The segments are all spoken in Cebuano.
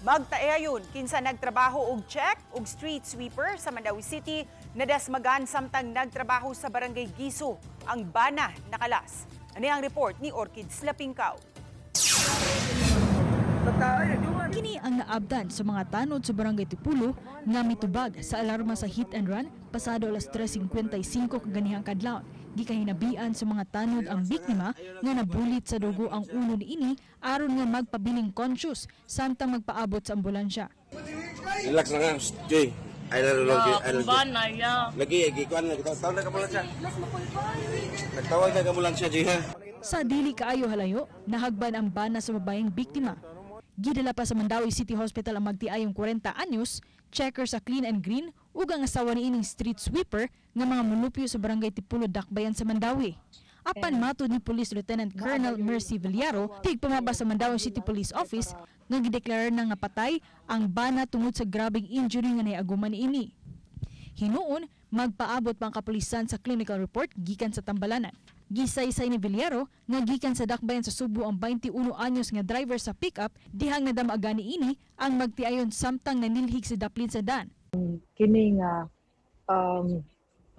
Magtaeayon kinsa nagtrabaho og check og street sweeper sa Mandaue City nadasmagan samtang nagtrabaho sa Barangay Giso. Ang bana nakalas. Ani ang report ni Orchid Slapingkaw. Kini ang naabdan sa mga tanod sa Barangay Tipulo nga mitubag sa alarma sa hit and run pasado alas 3:55 kaganihang kadlawon. Gikahinabian sa mga tanod ang biktima nga nabulit sa dugo ang ulo niini aron nga magpabiling conscious samtang magpaabot sa ambulansya. Relax na nga, Jay. Ay lalo lang, Jay. Ay lalo. Bana ya. Lagi, lagi, kuan lagi. Tawag na ambulansya. Nagtawag na ambulansya, Jay, ha? Sa dili kaayo halayo, nahagban ang bana sa babayeng biktima. Gidala pa sa Mandaue City Hospital ang magtiayong 40 anyos, checker sa Clean and Green ug ang asawa niining street sweeper nga mga mulupyo sa Barangay Tipulo, Dakbayan sa Mandaue. Apan matod ni Police Lieutenant Colonel Mercy Villaro, tigpamaba sa Mandaue City Police Office, nga gideklara na nga patay ang bana tungod sa grabeng injury nga naiaguman niini. Hinuon, magpaabot pa ang kapulisan sa clinical report gikan sa tambalanan. Gisaysay ni Villaro nga gikan sa dakbayan sa Sugbo ang 21 anyos nga driver sa pickup dihang nadamagan niini ang magtiayon samtang nanilhig sa daplin sa dan. Kini nga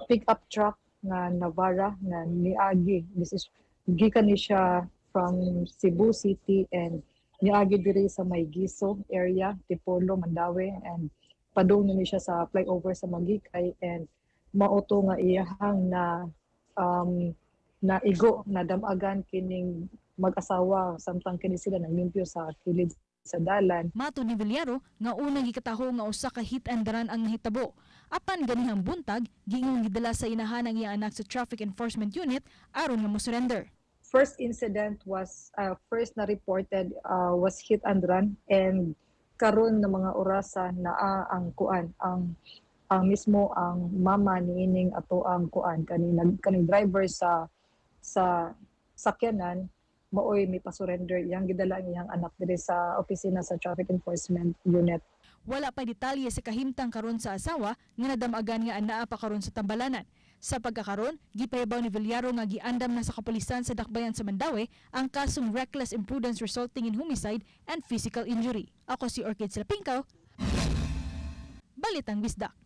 pick-up truck nga Navara nga niagi, this is gikan ni siya from Cebu City and niagi diri sa may Giso area, Tipolo, Mandaue, and padung ni siya sa flyover sa Magikay and mao to nga iyahang na igo, na damagan kining mag-asawa samtang kini sila naglimpyo sa kilid sa dalan. Matod ni Villaro nga unang gikataho nga usa ka hit and run ang nahitabo. Apan ganihang buntag, giingong gidala sa inahan ang iyang anak sa Traffic Enforcement Unit aron nga mo-surrender. First incident was first na reported was hit and run, and karon na mga orasa naa ang kuan, ang mismo ang mama niining ato ang kuan, kaning kaning driver sa sakyanan, maoy may pa-surrender, iyang gidala ang iyang anak diri sa opisina sa Traffic Enforcement Unit. Wala pa detalye sa kahimtang karon sa asawa nga nadamagan nga anaa pa karon sa tambalanan. Sa pagkakaron, gipahibaw ni Villaro nga giandam na sa kapulisan sa dakbayan sa Mandaue ang kasong reckless imprudence resulting in homicide and physical injury. Ako si Orchid Slapingkaw, Balitang Bisdak.